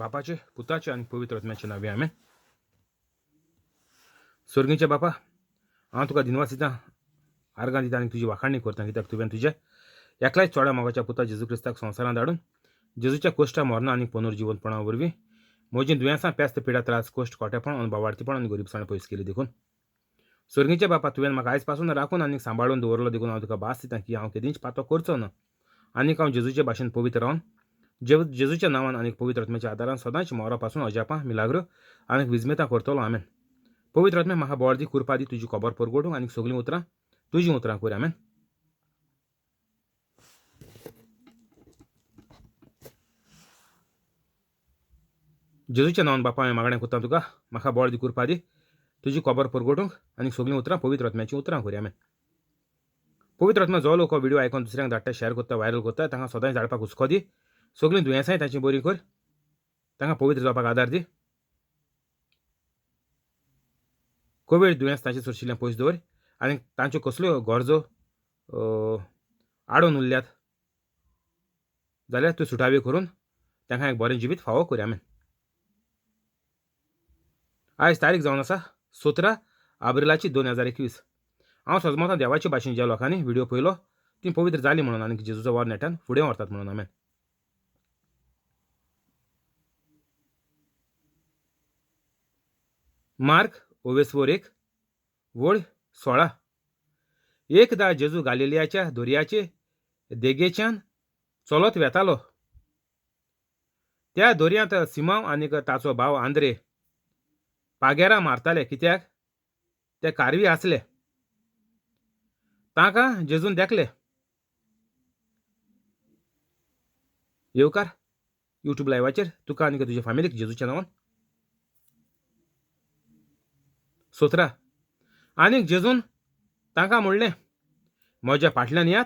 बापाचे, पुताचे आनी पवित्र आत्म्याचे नांवे, आमेन. स्वर्गीच्या बापा, हांव तुका दिनवास दिता, आर्गां दिता आनी तुजी वाखाणणी करता, कित्याक तुवें तुज्या एकल्याच चोडा मोगाच्या पुता जेजू क्रिस्ताक संवसारांत धाडून जेजूच्या कोश्टा मरणा आनी पुनर्जिवनपणा वरवीं म्हजीं दुयेंसां, पेस्त, पिडा, त्रास, कोश्ट, कोटेपण, अनभावार्थीपण आनी गरिबसाण पयस केली देखून. स्वर्गीच्या बापा, तुवें म्हाका आयज पासून राखून आनी सांबाळून दवरलो देखून हांव तुका भास दिता की हांव केदींच पातो करचो ना आनीक हांव जेजूचे भाशेन पवित्र रावन जेजूच्या नांवान आनी पवित्र आत्म्याच्या आदारान सदांच मोरा पासून अजापां, मिलाग्र आनी विजमेतां करतलो. आमेन. पवित्र आत्म्या, म्हाका बळ दी, कुरपा दी, तुजी खबर परगटूंक आनी सगळीं उतरां तुजीं उतरां कर. आमेन. जेजूच्या नांवान बापा हांवें मागणें करता तुका, म्हाका बळ दी, कुरपा दी, तुजी खबर परगटूंक आनी सगळीं उतरां पवित्र आत्म्याचीं उतरां कर. आमेन. पवित्र आत्मा, जो लोक व्हिडिओ आयकून दुसऱ्यांक धाडटा, शेअर करता, व्हायरल करता, तांकां सदांच धाडपाक हुस्को दी. सगळीं दुयेंसांय तांची बरी कर, तांकां पवित्र जावपाक आदार दी. कोवीड दुयेंस तांचे सरशिल्लें पयस दवर आनी तांच्यो कसल्यो गरजो आडोवन उरल्यात जाल्यार त्यो सुटाव्यो करून तांकां एक बरें जिवीत फावो कर. आमेन. आयज तारीख जावन आसा 17 आब्रिलाची 2021. हांव सजमतां देवाचे भाशेन ज्या लोकांनी व्हिडिओ पळयलो ती पवित्र जाली म्हणून आनी जेजूचो वावर नेटान फुडें व्हरतात म्हणून. आमेन. मार्क ओवेसवोर 1 वळ 16. एकदा जेजू गालिलियाच्या दर्याचे देगेच्यान चलत वेतालो. त्या दर्यांत सिमांव आनीक ताचो भाव आंद्रे पागेरां मारताले, कित्याक ते कारवी आसले. तांकां जेजून देखले. येवकार युट्यूब लायवाचेर तुका आनी तुज्या फामिलीक जेजूच्या नांवान. 17. आनीक जेजून तांकां म्हणलें, म्हज्या फाटल्यान यात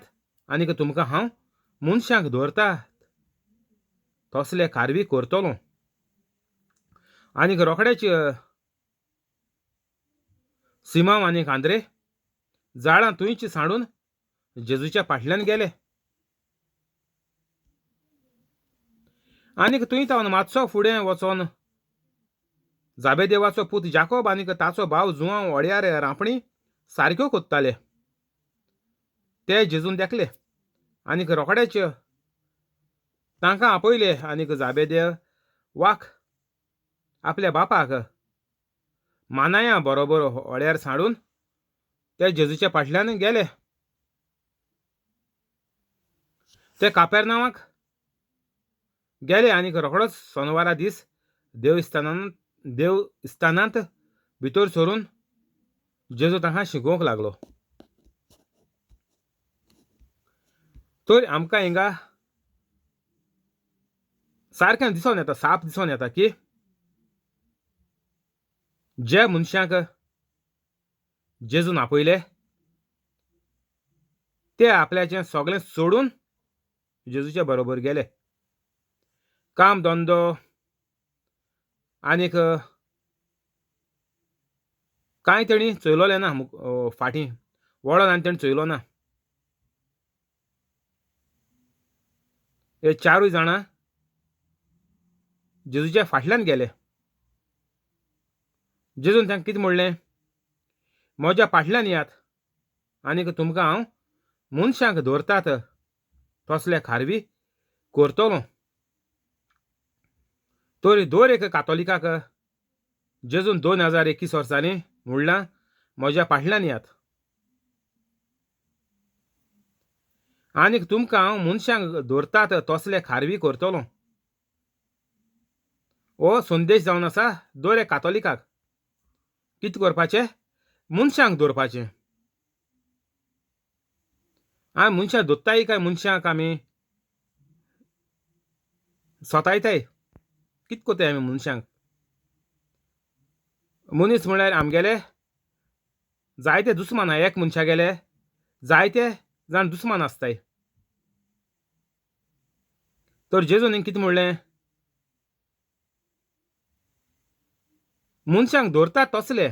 आनीक तुमकां हांव मनशांक दवरता तसले कारवी करतलो. आनीक रोखडेच सिमांव आनीक आंद्रे जाळां थंयच सांडून जेजूच्या फाटल्यान गेले. आनीक थंय तावन मातसो फुडें वचोन जाबेदेवाचो पूत जाकोब आनीक ताचो भाव जुआंव वड्यार रांपणी सारक्यो कोत्ताले. ते जेजून देखले आनीक रोखडेच तांकां आपयले. आनीक जाबेदेवाक आपल्या बापाक मानाया बरोबर वड्यार सांडून ते जेजूच्या फाटल्यान गेले. ते कापेरनांवाक गेले आनीक रोखडोच सोनवारा दीस देवस्थानांत भितर सरून जेजू तांकां शिकोवंक लागलो. तर आमकां हिंगा सारकें दिसोन येता, साप दिसोन येता की जे मनशांक जेजून आपयले ते आपल्याचें सगळें सोडून जेजूच्या बरोबर गेले. काम धंदो आनीक कांय तेणी चोयलोलें ना, फाटीं वळोन आनी तेणी चोयलो ना. हे चारूय जाणां जेजूच्या फाटल्यान गेले. जेजून तांकां कितें म्हणलें, म्हज्या फाटल्यान यात आनीक तुमकां हांव मनशांक दवरतात तसले खारवी करतलो. तर दर एक कातोलिकाक जेजून 2021 वर्सांनी म्हणलां, म्हज्या फाटल्यान यात आनीक तुमकां हांव मनशांक दवरतात तसले खारवी करतलो. हो संदेश जावन आसा दर एक कातोलिकाक. कितें करपाचें? मनशांक दवरपाचें. आमी मनशां दोत्ताय काय मनशांक आमी सोतायताय? कितें करताय आमी मनशांक? मनीस म्हळ्यार आमगेले जायते दुस्मान, एक मनशा गेले जायते जाण दुस्मान आसताय. तर जेजून कितें म्हणलें, मनशांक दवरतात तसले.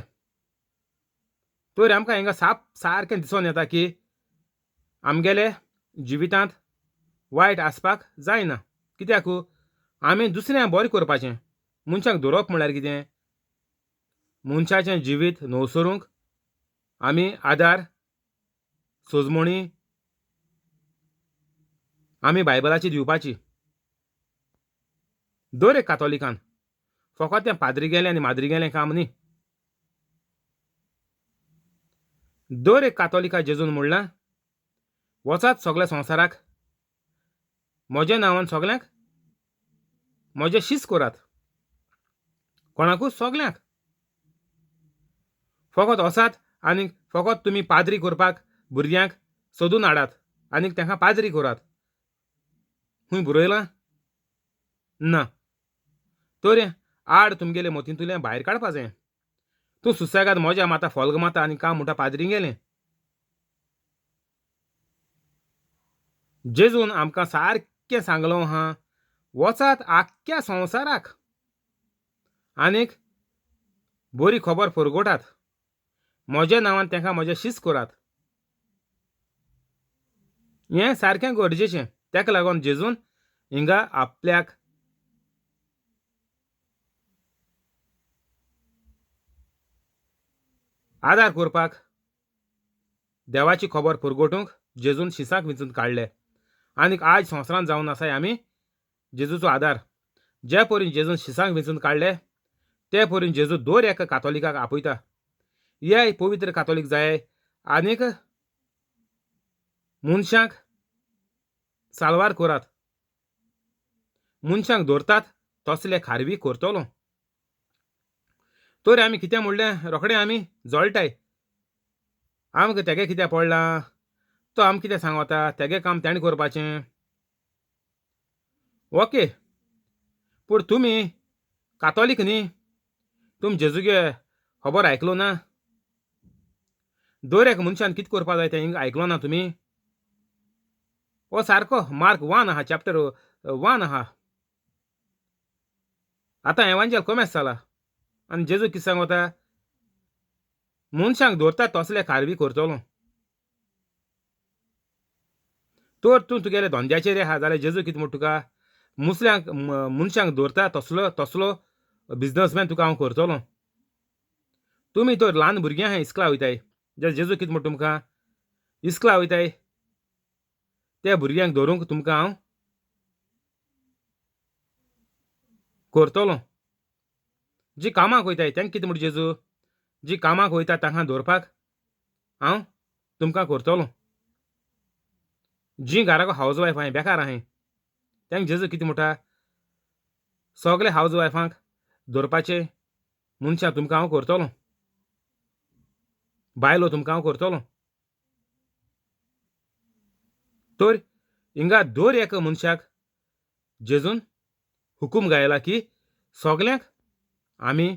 तर आमकां हिंगा साप सारकें दिसोन येता की आमगेले जिवितांत वायट आसपाक जायना. कित्याक आमी दुसऱ्यांक बरें करपाचें. मनशाक दवरप म्हणल्यार कितें? मनशाचें जिवीत नवसरूंक आमी आदार, सोजमणी आमी बायबलाची दिवपाची. दर एक कातोलिकान, फकत तें पाद्री गेलें आनी माद्री गेलें काम न्ही. दर एक कातोलिका जेजून म्हणलां, वचात सगल्या संवसाराक, म्हज्या नांवान सगल्यांक म्हजें शीस करात. कोणाकूच? सगल्यांक. फकत वचात आनी फकत तुमी पाद्री करपाक भुरग्यांक सोदून हाडात आनी तांकां पाद्री करात. खंय बरयलां? ना. तर आड तुमगेले मतींतुलें भायर काडपा जाय. तूं सुसेगाद मजा माता, फोल्ग माता आनी काम म्हणटा पाद्री गेलें. जेजून आमकां सारकें सांगलो आहा, वचात आख्ख्या संवसाराक आनीक बरी खबर परगटात, म्हज्या नांवान तांकां म्हजें शीस करात. हें सारकें गरजेचें. ताका लागून जेजून हिंगा आपल्याक आदार करपाक, देवाची खबर परगटूंक जेजून शिसाक विंचून काडले. आनीक आज संवसारांत जावन आसाय आमी जेजूचो आदार. जे परीन जेजून शिसांक विंचून काडले ते परीन जेजू दर एका कातोलिकाक आपयता, ये पवित्र कातोलीक जाय आनीक मनशांक साल्वार करात. मनशांक दवरतात तसले खारवी करतलो. तर आमी कितें म्हणलें रोखडें आमी जळटाय. आमकां तेगे कितें पडलां, तो आमकां कितें सांगता, तेगे काम तेणें करपाचें. ओके, पूण तुमी कातोलीक न्ही, तुमी जेजूगे खबर आयकलो ना? दर एक मनशान कितें करपा जाय तें आयकलो ना तुमी? हो सारको मार्क 1 आहा, चॅप्टर 1 आहा. आतां एवांजेल कोमेस जाला आनी जेजू कितें सांगता, मनशांक दवरता तसले खारवी करतलो. तर तूं तुगेले धंद्याचेर आहा जाल्यार जेजू कितें म्हणटा तुका, मुसल्यांक मनशांक दवरता तसलो तसलो बिजनसमॅन तुका हांव करतलो. तुमी तर ल्हान भुरगीं आहाय, इस्कला वयताय, जाल्यार जेजू कितें म्हणटा तुमकां, इस्कला वयताय त्या भुरग्यांक धरूंक तुमकां हांव करतलो. जी कामाक वयताय तांकां कितें म्हणटा जेजू, जी कामाक वयता तांकां दवरपाक हांव तुमकां करतलो. जी घराक हावज वायफ आहाय, बेकार आहाय, तांकां जेजू कितें म्हणटा, सगळे हावज वायफांक दवरपाचे मनशां तुमकां हांव करतलो, बायलो तुमकां हांव करतलो. तर हिंगा दर एका मनशाक जेजून हुकूम गायला की सगल्यांक आमी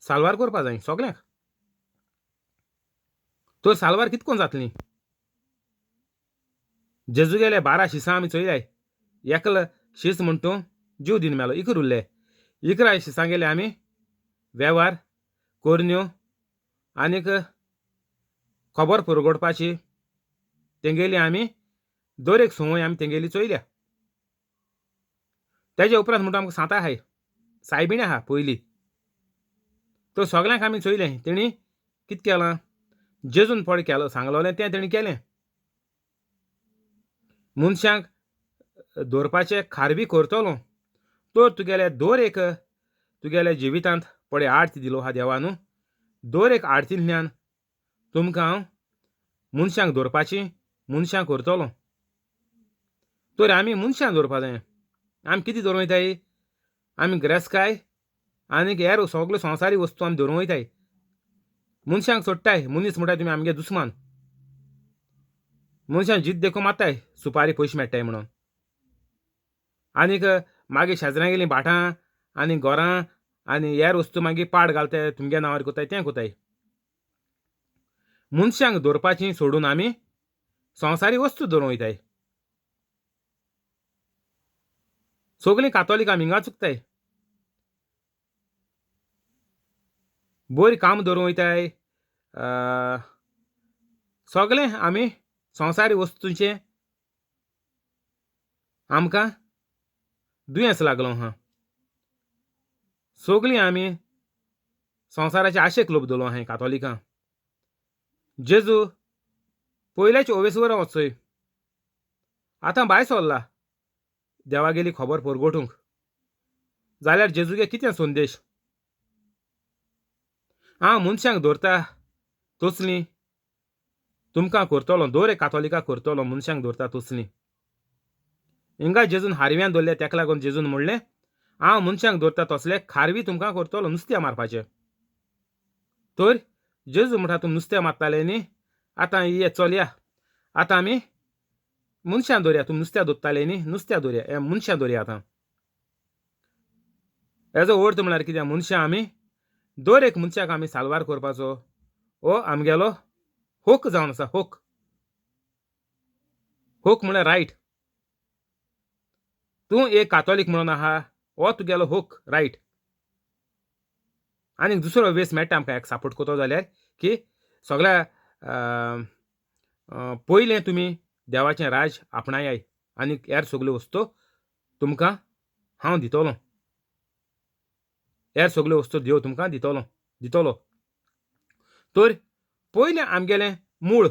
साल्वार करपा जाय, सगल्यांक. तर साल्वार कितकोन जातली? जेजू गेले 12 शिसां आमी चोयल्याय. एकलो शीस म्हण तूं जीव दिन मेलो, 11 उरले. 11 शिसां गेले आमी वेव्हार करण्यो आनीक खबर पुरगोडपाची तेंगेली आमी दर एक संवय आमी तेंगेली चोयल्या. तेजे उपरांत म्हणटा आमकां सांतां आहाय, सायबिणी आहा पयली. तर सगल्यांक आमी चोयलें तेणी कितें केलां, जेजून पळय केलो सांगलोलें तें तेणी केलें. मनशांक दवरपाचें खारवी करतलो. तर तुगेले दर एक तुगेल्या जिवितांत पळय आरती दिलो आहा देवा न्हू, दर एक आरतींतल्यान तुमकां हांव मनशांक दवरपाची मनशां करतलो. तर आमी मनशां दवरपा जाय. आमी कितें दवरूं वयताय? आमी गिरेस्तकाय आनीक हेर सगल्यो संवसारी वस्तू आमी दवरूं वयताय. मनशांक सोडटाय, मनीस म्हणटाय तुमी आमगे दुस्मान. मनशां जीत देखून मारताय सुपारी पयशे मेळटाय म्हणून. आनीक मागीर शेजऱ्यां गेलीं भाटां आनी घरां आनी हेर वस्तू मागीर पाड घालताय, तुमगे नांवार कोताय तें कोताय. मनशांक दवरपाची सोडून आमी संवसारी वस्तू दवरूं वयताय. सगलीं कातोलीक आमी हिंगा चुकताय, बरी काम दवरूं वयताय. सगळें आमी संवसारी वस्तूंचें आमकां दुयेंस लागलो आहा. सगलीं आमी संवसाराचे आशेक लोब दवरलो आहाय कातोलिकां. जेजू पयल्याच ओवेसवरा वचोय आतां भायर सरला देवागेली खबर परगटूंक. जाल्यार जेजूगे कितें संदेश? हांव मनशांक दवरता तसलीं तुमकां करतलो, दर एक कातोलिकाक करतलो, मनशांक दवरता तसलीं. हिंगा जेजून हारव्यान दवरले, तेका लागून जेजून म्हणलें हांव मनशांक दवरता तसले खारवी तुमकां करतलो नुस्त्या मारपाचें. तर जेजू म्हणटा तुमी नुस्तें मारताले न्ही, आतां ये चलया, आतां आमी मनशां दवरया, तुमी नुस्त्या दवरताले न्ही, नुस्त्या दवरया, हे मनशां दवरया आतां. हेजो अर्थ म्हळ्यार कितें? मनशां आमी दर एक मनशाक आमी साल्वार करपाचो हो आमगेलो हक जावन आसा. हक, हक म्हळ्यार रायट. तूं एक कातोलीक म्हणून आहा, हो तुगेलो हक, रायट. आनी दुसरो वेस मेळटा आमकां एक सपोर्ट करतो जाल्यार की सगळ्या पयलें तुमी देवाचें राज आपणायाय आनी हेर सगल्यो वस्तू तुमकां हांव दितलो, हेर सगल्यो वस्तू देव तुमकां दितलो दितलो. तर पयलें आमगेलें मूळ,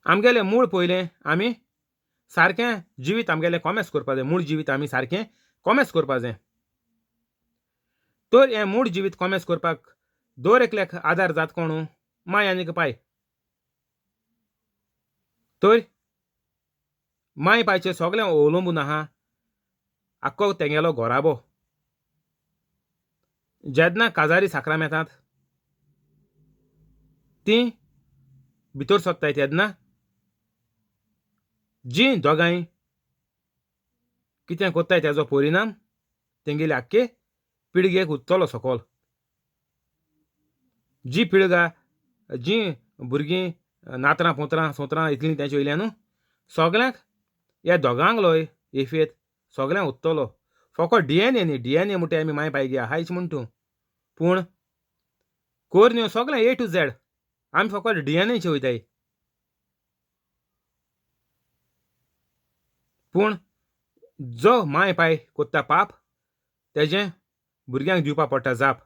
आमगेलें मूळ पयलें आमी सारकें जिवीत आमगेलें कॉमेस करपा जाय. मूळ जिवीत आमी सारकें कॉमेस करपा जाय. तर हें मूळ जिवीत कॉमेस करपाक दर एकल्याक आदार जात कोणू? माय आनी पाय. तर माय पायचें सगळें अवलंबून आहा आख्खो तेंगेलो घराबो. जेन्ना काजारी साकराम येतात तीं भितर सोदताय तेन्ना जीं दोगांय कितें करताय तेजो परिणाम तेंगेले आख्खे पिळगेक उरतलो सकल. जी पिळगा, जीं भुरगीं नातरां पोतरां सोतरां इतलीं तेंचे वयल्यान न्हू सगल्यांक ह्या दोगांकलोय एफेत सगल्यांक उरतलो. फकत DNA न्ही, DNA म्हणटा आमी माय पायगे आहायच म्हण तूं, पूण कोर न्हू सगळें ए टू झॅड आमी फकत DNAचे वयताय. पूण जो माय पाय कोत्ता पाप तेजें भुरग्यांक दिवपा पडटा जाप.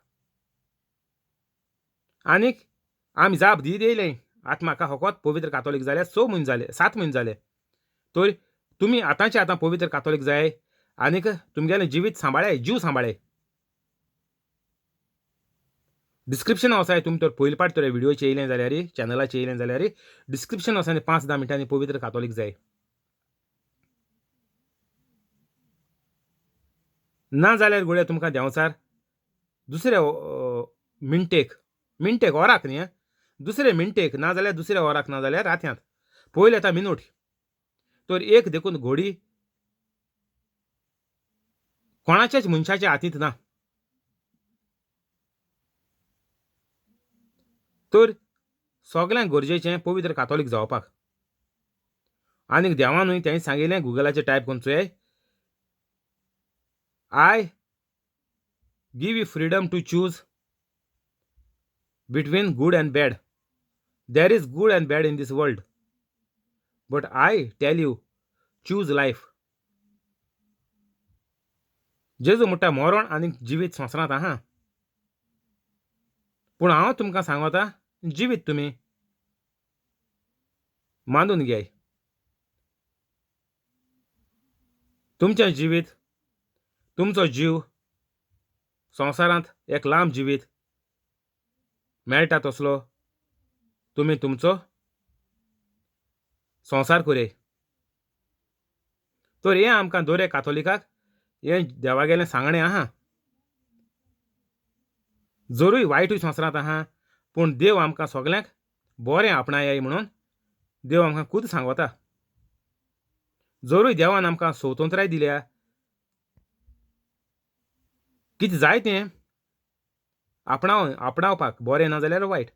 आनीक आमी जाप दी येयले आतां म्हाका फकत पवित्र कातोलीक जाल्यार 6 म्हयने जाले, 7 म्हयने जाले. तर तुमी आतांचे आतां पवित्र कातोलीक जाय आनीक तुमगेलें जिवीत सांबाळाय, जीव सांबाळाय. डिस्क्रिप्शन आसाय, तुमी तर पयले पाट तर व्हिडियोचे येयलें जाल्यार, चॅनलाचे येयलें जाल्यार डिस्क्रिप्शन आसा 5-10 मिनटांनी पवित्र कातोलीक जाय. ना जाल्यार गोडये तुमकां देंवचार दुसऱ्या मिनटेक, मिनटेक वराक न्ही, दुसरे मिनटेक ना जाल्यार दुसऱ्या वराक, ना जाल्यार रातयांत पयलें येता मिनूट. तर एक देखून घोडी कोणाच्याच मनशाच्या हातींत ना. तर सगळ्यांक गरजेचें पवित्र कातोलीक जावपाक. आनीक देवानूय तें सांगिल्लें गुगलाचेर टायप करून चोय, I give you freedom to choose between good and bad. There is good and bad in this world, but I tell you choose life. जेजू म्हणटा मरण आनी जिवीत संवसारांत आहा, पूण हांव तुमकां सांगता जिवीत तुमी मानून घेय. तुमचें जिवीत, तुमचो जीव संवसारांत एक लांब जिवीत मेळटा तसलो तुमी तुमचो संवसार करय. तर हें आमकां दर एक कातोलिकाक हें देवागेलें सांगणें आहा. जरूय वायटूय संवसारांत आहा, पूण देव आमकां सगल्यांक बरें आपणाय म्हणून देव आमकां खूद सांगता. जरूय देवान आमकां स्वतंत्राय दिल्या, कितें जाय तें आपणावपाक, बरें ना जाल्यार वायट,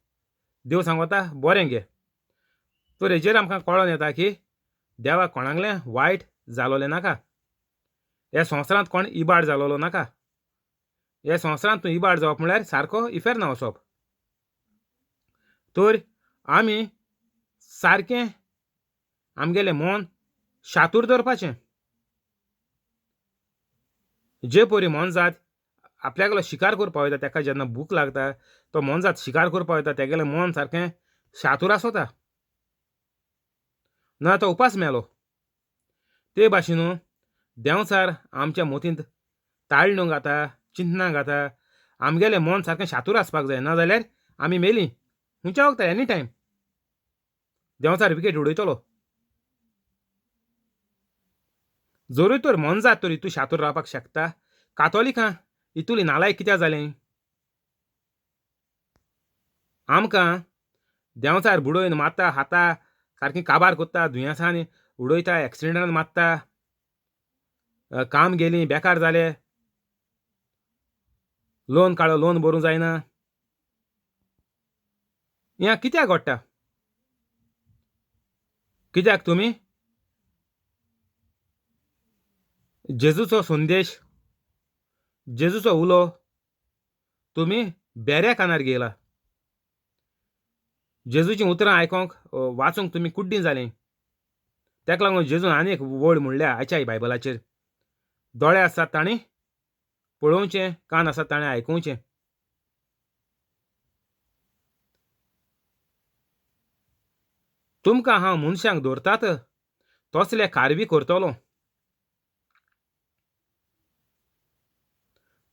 देव सांगता बरें घे. तर हेजेर आमकां कळोन येता की देवाक कोणागलें वायट जालोलें नाका, ह्या संवसारांत कोण इबाड जालोलो नाका. ह्या संवसारांत तूं इबाड जावप म्हळ्यार सारको इफेर्ना वचप. तर आमी सारकें आमगेलें मन शातूर दवरपाचें. जे परी मोनजात आपल्यागेलो शिकार करपा वयता ताका जेन्ना भूक लागता तो मोनजात शिकार करपा वयता तेगेलें मन सारकें शातूर आसता ना तो उपास मेलो. ते भाशेन देंवचार आमच्या मोतींत ताळणो घाता, चिंतनां घाता. आमगेलें मन सारकें शातूर आसपाक जाय, ना जाल्यार आमी मेलीं खंयच्या वखदार एनी टायम देंवचार विकेट उडयतलो. जरूय तर मोनजात तर तूं शातूर रावपाक शकता. कातोलिकां इतुली नालायक कित्याक जालें? आमकां देंवचार बुडोवन मारता, हाता सारकी काबार कोत्ता, दुयेंसांनी उडयता, एक्सिडेंटान मारता, काम गेली, बेकार जाले, लोन काडलो, लोन भरूंक जायना. हें कित्याक घडटा? कित्याक तुमी जेजूचो संदेश, जेजूचो उलो तुमी बेऱ्या कानार घेयला. जेजूचीं उतरां आयकोंक वाचूंक तुमी कुड्डीं जालीं. ताका लागून जेजून आनी एक वळ म्हणल्या आयच्या बायबलाचेर, दोळे आसात तांणी पळोवचें, कान आसात ताणें आयकुचें. तुमकां हांव मनशांक दवरतात तसले कारवी करतलो.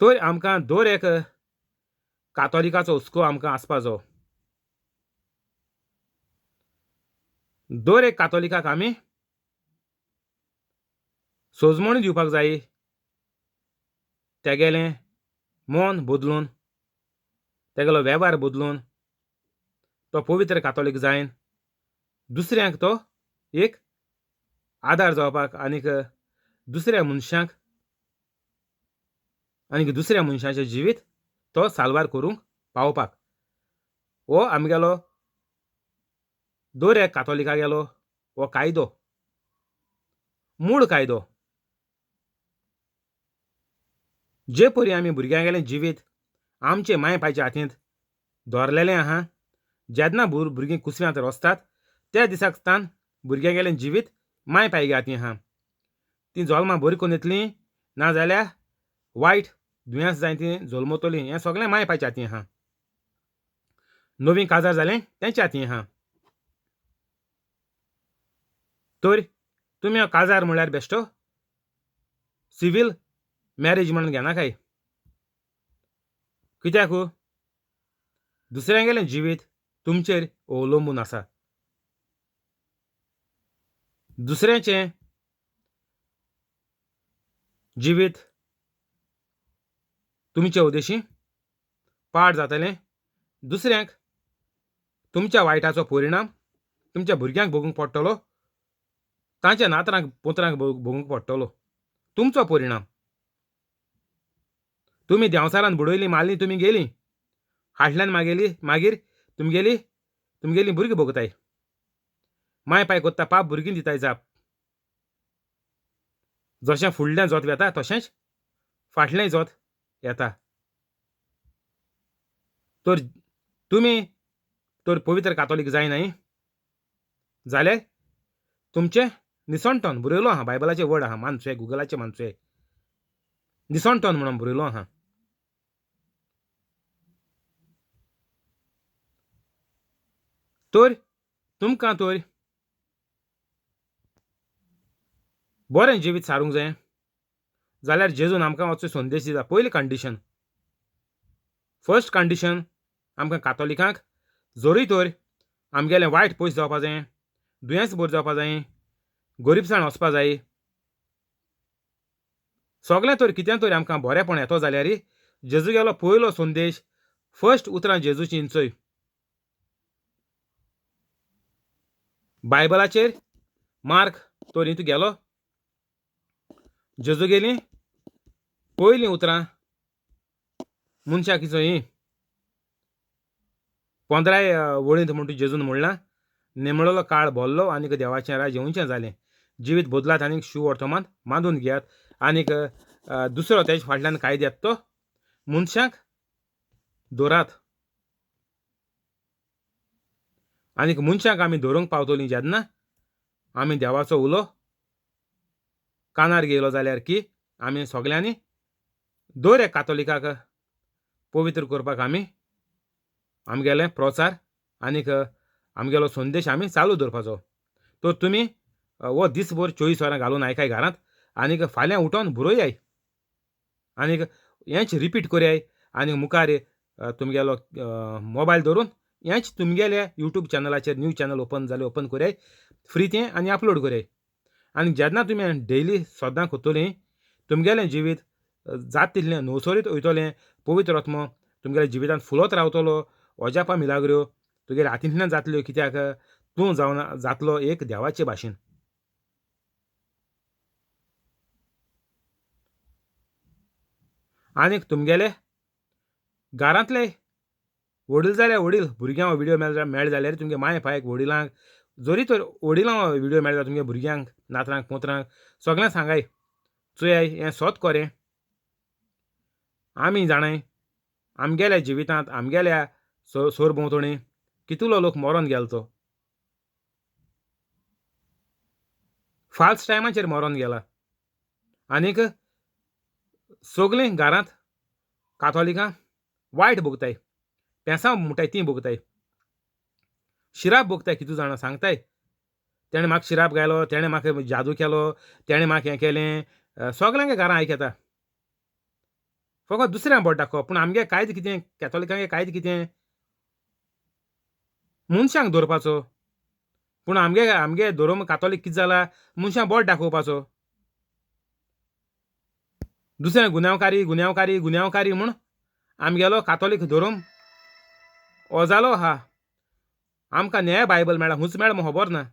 तर आमकां दर एक कातोलिकाचो हुस्को आमकां आसपाचो. दर एक कातोलिकाक आमी सोजमणी दिवपाक जाय, तेगेलें मन बदलून, तेगेलो वेव्हार बदलून तो पवित्र कातोलीक जायन दुसऱ्यांक तो एक आदार जावपाक आनीक दुसऱ्या मनशांक आनीक दुसऱ्या मनशाचें जिवीत तो साल्वार करूंक पावपाक. हो आमगेलो दर एक कातोलिका गेलो हो कायदो, मूळ कायदो. जे परी आमी भुरग्यांगेलें जिवीत आमचे माय पायच्या हातींत दवरलेलें आहा, जेन्ना भुरगीं कुसव्यांत रोसतात त्या दिसाक तान भुरग्यांगेलें जिवीत माय पायगे हातीं आहा. तीं जल्मां बरी करून येतलीं ना जाल्यार वायट दुयेंस जाय तीं जल्मतलीं, हें सगळें माय पायच्या हातीं आहा. नवीं काजार जालें तेंच्या हातीं आहा. तर तुमी काजार म्हणल्यार बेश्टो सिवील मॅरेज म्हणून घेनाकाय. कित्याक दुसऱ्यांगेलें जिवीत तुमचेर अवलंबून आसा. दुसऱ्याचें जिवीत तुमचे उद्देशी पाड जातलें. दुसऱ्यांक तुमच्या वायटाचो परिणाम तुमच्या भुरग्यांक भोगूंक पडटलो, तांच्या नातरांक पोत्रांक भोगूंक पडटलो तुमचो परिणाम. तुमी देंवचारान बुडयली, मारली, तुमी गेली हाडल्यान मागेली, मागीर तुमगेली तुमगेली भुरगीं भोगताय. माय पाय कोत्ता पाप, भुरगीं दिताय जाप. जशें फुडलें जोत वेता तशेंच फाटलें जोत येता. तर तुमी तर पवित्र कातोलीक जायनाय जाल्यार तुमचें निसणटन बरयलो आहा, बायबलाचे वर्ड आहा, मानचोय गुगलाचे मानचोय, निसणटन म्हणून बरयलो आहा. तर तुमकां तर बरें जिवीत सारूंक जाय जाल्यार जेजून आमकां वचो संदेश दिता. पयली कंडिशन, फर्स्ट कंडिशन आमकां कातोलिकांक जरूय तर आमगेलें वायट पयस जावपा जाय, दुयेंस बरें जावपा जाय, गरिबसाण वचपा जाय, सगळें तर कितें तर आमकां बरेंपण येतो जाल्यार जेजू गेलो पयलो संदेश, फर्स्ट उतरां जेजूची चोय बायबलाचेर मार्क तर तूं गेलो जेजू गेली पयलीं उतरां मनशाक चोय 15 वळींत म्हणटा जेजून म्हणलां, नेमळलो काळ भरलो आनीक देवाचें राज येवचें जालें, जिवीत बदलात आनीक शुवर्तमान मानून घेयात. आनीक दुसरो तेज फाटल्यान कायदो येता तो मनशांक दवरात. आनीक मनशांक आमी धरूंक पावतलीं जेन्ना आमी देवाचो उलो कानार घेयलो जाल्यार की आमी सगल्यांनी दर एक कातोलिकाक पवित्र करपाक आमी आमगेले प्रचार आनीक आमगेलो संदेश आमी चालू दवरपाचो. तर तुमी हो दीसभर 24 वरां घालून आयकाय घरांत आनीक फाल्यां उठोन बरोयाय आनीक हेंच रिपीट करयाय आनी मुखार तुमगेलो मोबायल धरून हेंच तुमगेल्या यूट्यूब चॅनलाचेर न्यू चॅनल ओपन जालें ओपन करयाय फ्री तें आनी अपलोड करयाय. आनी जेन्ना तुमी डेली सदां करतलीं तुमगेलें जिवीत जात तितलें नवसरीत वयतलें, पवित्र आत्मो तुमगेल्या जिवितांत फुलत रावतलो, अजापां मिलाग्र्यो तुगेल्या हातींतल्यान जातल्यो, कित्याक तूं जावन जातलो एक देवाचे भाशेन. आनीक तुमगेले घरांतले वडील जाल्यार वडील भुरग्यांक व्हिडियो मेळ जाल्यार तुमगे माय पायक वडिलांक जरी तर वडिलांक व्हिडियो मेळटा तुमगे भुरग्यांक नातरांक पोत्रांक सगळ्यांक सांगाय चोयाय हें सोत कोरें. आमी जाणाय आमगेल्या जिवितांत आमगेल्या सरभोंवतणी कितलो लोक मरोन गेलो तो फाल्स टायमाचेर मरोन गेला. आनीक सगळीं घरांत कातोलिकां वायट भोगताय, पेसांव म्हणटाय तीं भोगताय, शिराप भोगताय. कितू जाणां सांगताय तेणें म्हाका शिराप घालो, तेणें म्हाका जादू केलो, तेणें म्हाका हें केलें, सगल्यांक घरां आयकता फकत दुसऱ्यांक बोट दाखोवप. पूण आमगे कांयच कितें कॅथोलिकांगे कांयच कितें मनशांक दवरपाचो, पूण आमगे आमगे धर्म कातोलीक कितें जाला मनशांक बोट दाखोवपाचो, दुसऱ्या गुन्यांवकारी गुन्यांवकारी गुन्यांवकारी म्हूण आमगेलो कातोलीक धर्म हो जालो आहा. आमकां न्याय बायबल मेळ्ळा हूंच मेळ्ळा म्हूण खबर ना.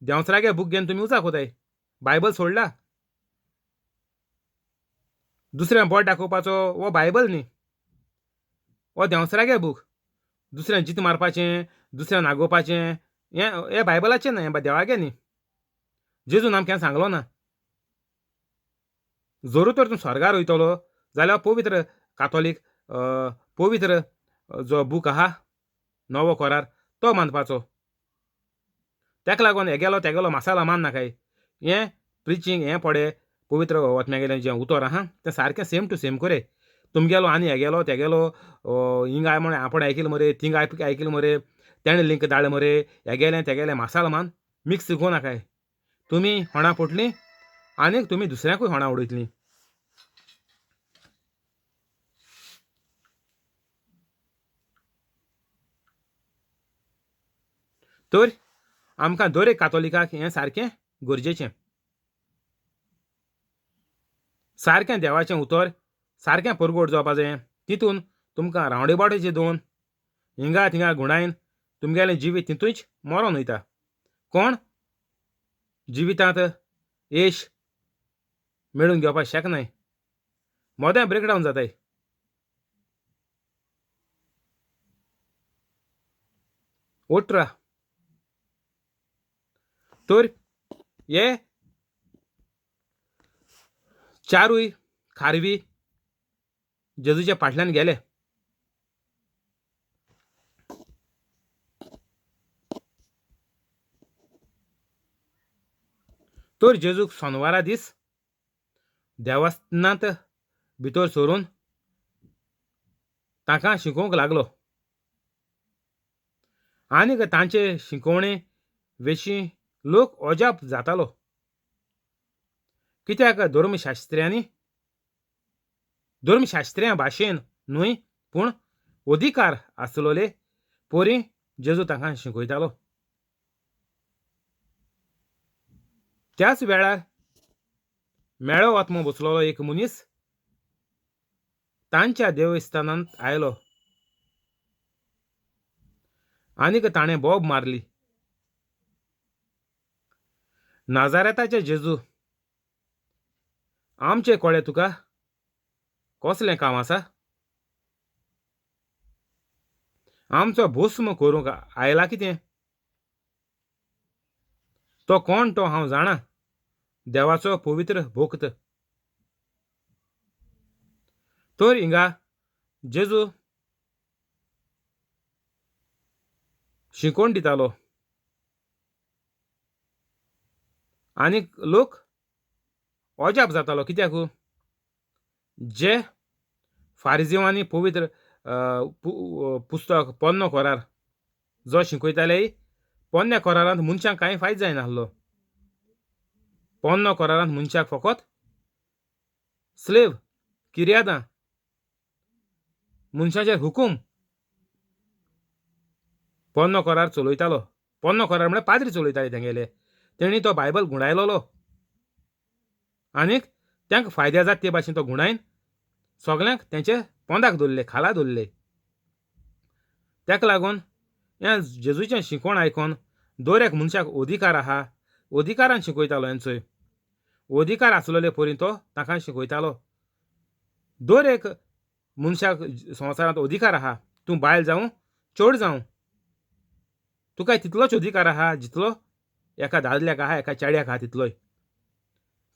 देंवचारागे बूक घेवन तुमी उचाक वताय, बायबल सोडला, दुसऱ्यांक बोट दाखोवपाचो हो बायबल न्ही, हो देंवचारागे बूक. दुसऱ्यांक जीत मारपाचें, दुसऱ्यांक नागोवपाचें हें हें बायबलाचें न्हय, हें देवागे न्ही. जेजून आमकां केन्ना सांगलो ना. जरूर तर तूं स्वर्गार वयतलो जाल्यार पवित्र कातोलीक पवित्र जो बूक आहा नवो करार तो मानपाचो. ताका लागून हेगेलो तेगेलो मसाला मान नाकाय. हें प्रिचींग हें पडे पवित्र आत्म्यागेलें जें उतर आहा तें सारकें सेम टू सेम करे. तुमगेलो आनी हेगेलो तेगेलो हिंगा म्हण आपूण आयकिल मरे, थिंगा आयकिल मरे, तेणें लिंक धाडलें मरे, हेगेलें तेगेलें मसाला मान मिक्स करूं नाकाय. तुमी होणां पोटलीं आनीक तुमी दुसऱ्यांकूय होणां उडयतलीं. तर आमकां दर एक कातोलिकाक हें सारकें गरजेचें, सारकें देवाचें उतर सारकें परगट जावपा जाय. तितून तुमकां रावंडेबाटेचे दोन हिंगा थिंगा गुणायन तुमगेलें जिवीत तितूंच मरोन वयता. कोण जिवितांत येश मेळून घेवपाक शकनाय, मोदें ब्रेकडावन जाताय. 18 तर हे चारूय खारवी जेजूच्या फाटल्यान गेले. तर जेजूक सोनवारा दीस देवस्थानांत भितर सरून तांकां शिकोवंक लागलो आनीक तांचे शिकोवणे विशीं लोक अजाप जातालो, कित्याक धर्मशास्त्र्यांनी धर्मशास्त्र्यां भाशेन न्हय पूण अधिकार आसलोले परी जेजू तांकां शिकयतालो. त्याच वेळार मेळो आत्मो बसलेलो एक मनीस तांच्या देवस्थानांत आयलो आनीक ताणें बोब मारली, नाजारेताचे जेजू, आमचे कोळे तुका कसलें काम आसा? आमचो भस्म करूंक आयला कितें? तो कोण तो हांव जाणा, देवाचो पवित्र भक्त. तर हिंगा जेजू शिकोवन दितालो आनीक लोक अजाप जातालो, कित्याक जे फारिजिवांनी पवित्र पुस्तक पोन्नो कोरार जो शिकयताले, पोन्न्या कोरारांत मनशांक कांय फायदो जायनासलो. पोन्नो कोरारांत मनशाक फकत स्लेव, किर्यादां, मनशाचेर हुकूम पोन्नो कोरार चलयतालो. पोन्नो कोरार म्हळ्यार पाद्री चलयताले तेंगेले. तेणी तो बायबल गुंडायलोलो आनीक तांकां फायदे जाता ते भाशेन तो गुंडायन सगल्यांक तेंचे पोंदाक दवरले, खाला दवरले. ताका लागून हें जेजूचें शिकवण आयकोन दर एक मनशाक अधिकार आहा, अधिकारान शिकयतालो. हेंचोय अधिकार आसलेले परी तो तांकां शिकयतालो. दर एक मनशाक संवसारांत अधिकार आहा, तूं बायल जावं चेड जावं, तुका तितलोच अधिकार आहा जितलो एका दादल्याक आहा, एका चेड्याक आहा तितलोय.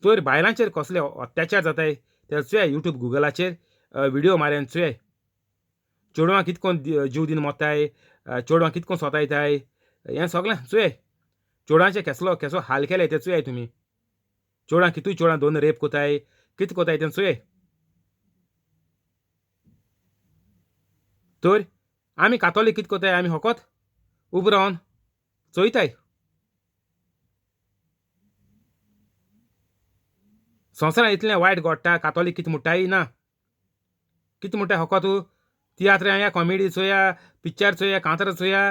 तर बायलांचेर कसले अत्याचार जाताय ते चोया, यूट्यूब गुगलाचेर व्हिडियो मारून चोयाय. चेडवां कितकोन जीव दिवन मोत्ताय, चेडवां कितकोन सोतायताय, हें सगळें चोयाय. चेडवांचे केसलो केसो हाल केले ते चोयाय तुमी. चेडवां कितूय चेडवां दोन रेप कोताय, कितें कोताय तें चोयाय. तर आमी कातोलीक कितें कोताय, आमी फकत उब रावन चोयताय. संवसारांत इतलें वायट घडटा, कातोलीक कितें म्हणटाय ना, कितें म्हणटाय फकत तियात्र या कॉमेडी चोया, पिक्चर चोया, कांतार चोया,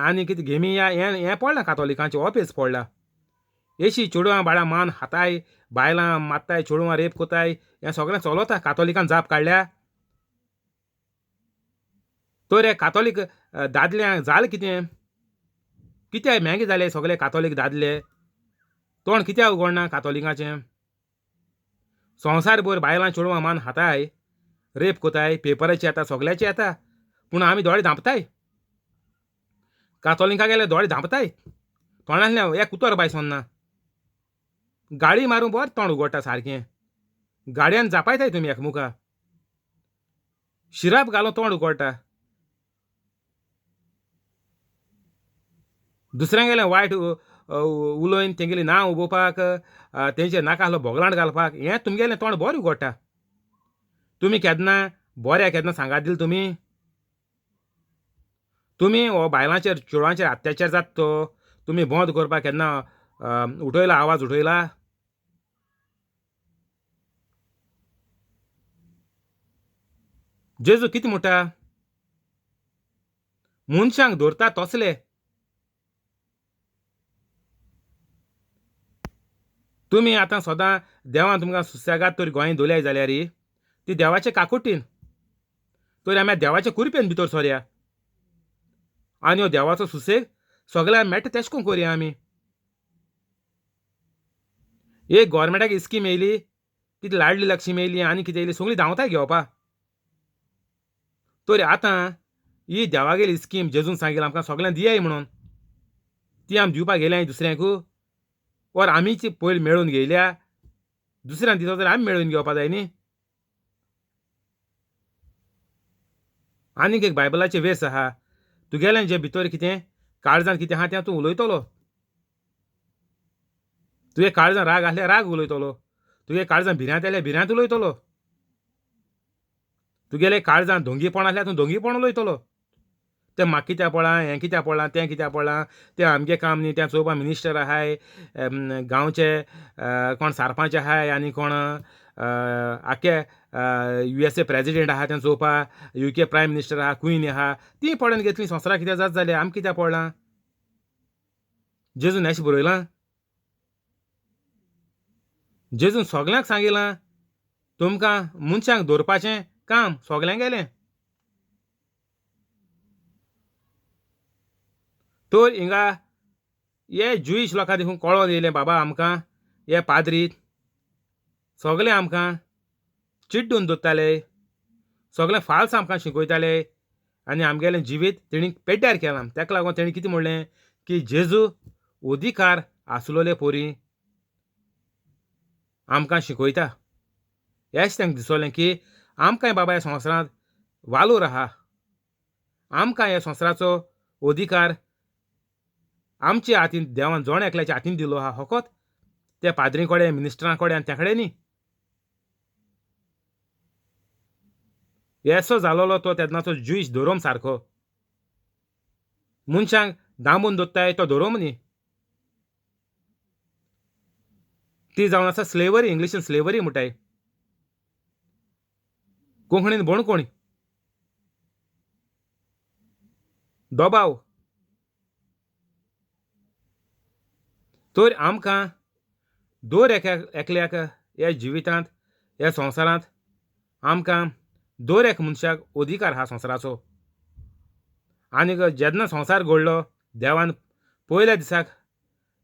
आनी कितें गेमी या, हें हें पडलां कातोलिकांचें, हो पेज पडला. येशी चेडवां बाळां मान हाताय, बायलां मात्ताय, चेडवां रेप कोताय, हें सगळें चलता. कातोलिकान जाप काडल्या तर हे कातोलीक दादल्यांक जालें कितें? कित्याक मॅगे जाले सगळे कातोलीक दादले? तोंड कित्याक उगडना कातोलिकाचें? संवसारभर बायलां चेडवां मान हाताय, रेप कोताय, पेपराचे येता, सगळ्याचे येता, पूण आमी दोळे धांपताय. कातोलिका गेले दोळे धांपताय, तोंडांतल्यान एक उतर बाय सोन्ना. गाळी मारूं बरें तोंड उगडटा सारकें, गाडयान जापायताय तुमी एकमुखा, शिराप घालून तोंड उगडटा. दुसऱ्यांगेलें वायट उलोवन तेंगेलें नांव उबोवपाक, तेंचेर नाका आसलो भोगलांट घालपाक, हें तुमगेलें तोंड बरें उगडटा. तुमी केन्ना बऱ्या केन्ना सांगात दिल तुमी? तुमी हो बायलांचेर चेडवांचेर अत्याचार जाता तो तुमी बंद करपाक केन्ना उठयला, आवाज उठयला? जेजू कितें म्हणटा? मनशांक धरता तसले. तुमी आतां सदां देवान तुमकां सुसेगाद तर गोंय दवरल्याय जाल्यार ती देवाचे काकुटीन, तर आमी देवाचे कुरपेन भितर सोरया आनी हो देवाचो सुसेग सगळ्यांक मेळटा तेश कोन करया आमी. एक गोवोरमेंटाक स्कीम येयली, कितें लाडली लक्ष्मी येयली आनी कितें येयली, सगळीं धांवताय घेवपा. तर आतां ही देवागेली स्कीम जेजून सांगिल्ली आमकां सगळ्यांक दियाय म्हणून, ती आमी दिवपाक गेल्या दुसऱ्यांकू, वर आमीच पयलीं मेळून घेयल्या, दुसऱ्यान दिता जाल्यार आमी मेळून घेवपा जाय न्ही. आनीक एक बायबलाचें वेस आहा, तुगेलें जें भितर कितें काळजांत कितें आहा तें तूं उलयतलो. तुगे काळजांत राग आसल्यार राग उलयतलो, तुगे काळजांत भिरांत आसल्यार भिरांत उलयतलो, तुगेले काळजांत धोंगीपण आसल्यार तूं धोंगीपण उलयतलो. तें म्हाका कित्याक पडलां, हें कित्याक पडलां, तें कित्याक पडलां, तें आमगें काम न्ही, तें चोवपा मिनिस्टर आहाय, गांवचे कोण सरपंच आहाय, आनी कोण आख्खे USA president आहा तें चोवपा, UK prime minister आहा, क्वीन आहा, तीं पडोन घेतलीं संवसाराक कित्याक जात जालें, आमकां कित्याक पडलां? जेजून अशें बरयलां? जेजून सगल्यांक सांगिलां तुमकां मनशांक दवरपाचें काम सगल्यांक गेलें. तर हिंगा हे ज्युईश लोकां देखून कळोन येयलें बाबा आमकां हे पाद्री सगळे आमकां चिड्डून दवरताले, सगळें फाल्स आमकां शिकयताले आनी आमगेलें जिवीत तेणी पेड्ड्यार केलां. ताका लागून तेणी कितें म्हणलें की जेजू अधिकार आसलोले पोरी आमकां शिकयता. हेंच तांकां दिसलें की आमकां बाबा ह्या संवसारांत वालोर आहा, आमकां ह्या संवसाराचो अधिकार आमच्या हातीन देवान जण एकल्याच्या हातीन दिलो आहा, फकत त्या पाद्री कडेन, मिनिस्टरां कडेन आनी त्या कडेन न्ही. येसो जालोलो तो तेन्नाचो ज्युईश धोरोम सारको मनशांक दामून दवरताय तो धोरोम न्ही. ती जावन आसा स्लेवरी, इंग्लिशीन स्लेवरी म्हणटाय, कोंकणीन बोणकोणी, दबाव. तर आमकां दर एकल्याक ह्या जिवितांत, ह्या संवसारांत आमकां दर एक मनशाक अधिकार आहा संवसाराचो. आनीक जेन्ना संवसार घडलो देवान पयल्या दिसाक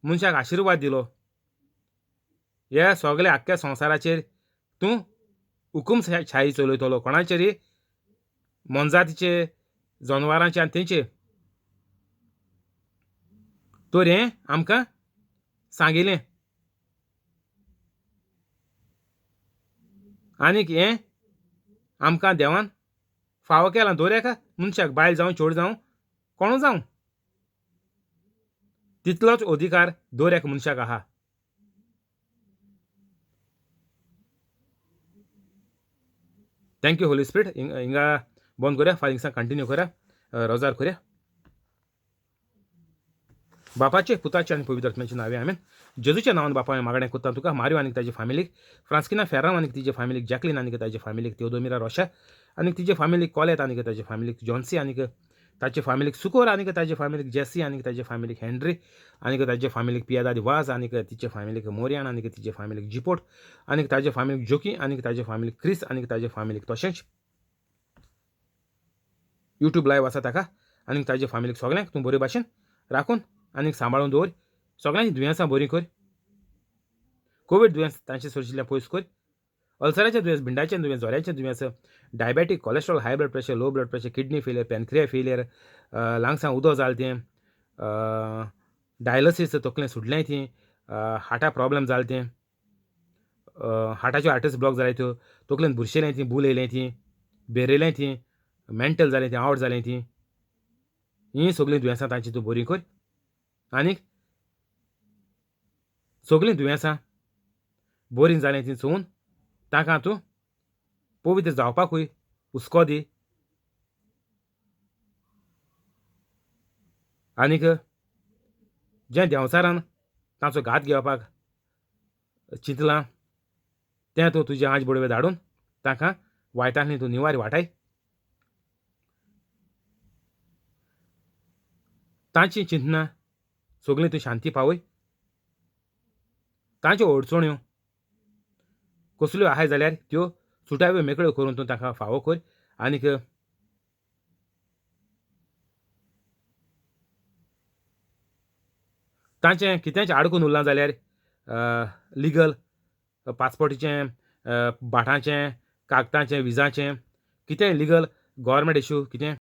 मनशाक आशिर्वाद दिलो, ह्या सगल्या आख्ख्या संवसाराचेर तूं हुकूम शाही चलयतलो, कोणाचेर? मोनजातीचे, जनवरांचे आनी तेंचे. तर हें आमकां सांगिलें आनीक हें आमकां देवान फावो केलां दर एका मनशाक, बायल जावं चेडूं जावं कोणू जावं, तितलोच अधिकार दर एका मनशाक आहा. Thank you Holi spirit. हिंगा बंद करया, फाल्यां हिंगसान कंटिन्यू करया, रोजार करया. बापाचे, पुताचे आनी पवित्र आत्म्याचे नांवे आमेन. जेजूच्या नांवान बापा हांवें मागणें करता तुका, मारियो आनी ताजे फामिलीक, फ्रांस्किना फेर्रांव आनी तिजे फामिलीक, जॅकलीन आनी ताजे फामिलीक, तेओदोमिरा रोशा आनी तिजे फामिलीक, कॉलेत आनी ताजे फामिलीक, जॉन्सी आनी ताचे फामिलीक, सुकोर आनी ताजे फामिलीक, जेसी आनी ताजे फामिलीक, हेनरी आनी ताजे फामिलीक, पियादाद वाज आनी तिचे फामिलीक, मोरियान आनी तिजे फामिलीक, जिपोट आनी ताजे फामिलीक, जोकी आनी ताजे फामिलीक, क्रिस आनी ताजे फामिलीक, तशेंच यूट्यूब लायव आसा ताका आनी ताजे फामिलीक सगळ्यांक तूं बरे भाशेन राखून आनी सांबाळून दवर. सगळ्यांची दुयेंसां बरीं कर, कोवीड दुयेंस तांचे सरशिल्ल्यान पयस कर, अल्सराचें दुयेंस, भिंडाचें दुयेंस, जोऱ्याचें दुयेंस, diabetic, cholesterol, high blood pressure, low blood pressure, kidney failure, pancreas failure, लंग्सां उदक जालें तें, डायलसीस तकलें सुटलें ती, हार्टा प्रॉब्लम जालें तें, हार्टाच्यो आर्टरीज ब्लॉक जाले त्यो, तकलेन बुरशेलें ती, बूल येयलें ती, बेरयलें ती, मेंटल जालें तें, आवट जालें ती, हीं सगळीं दुयेंसां तांची तूं बरीं कर आनीक सगळीं दुयेंसां बरीं जालीं ती चोवन तांकां तूं पवित्र जावपाकूय हुस्को दी आनीक जें देंवचारान तांचो घात घेवपाक चिंतलां तें तूं तुजे आंज बडवे धाडून तांकां वायटांतली तूं निवार वाटाय. तांची चिंतना सगळीं तूं शांती पावय. तांच्यो अडचण्यो कसल्यो आहाय जाल्यार त्यो सुटाव्यो मेकळ्यो करून तूं तांकां फावो कर आनीक तांचें कितेंच आडकून उरलां जाल्यार लिगल पासपोर्टीचें, भाटांचें, कागदांचें, विजाचें, कितेंय लिगल गव्हर्मेंट इशू कितें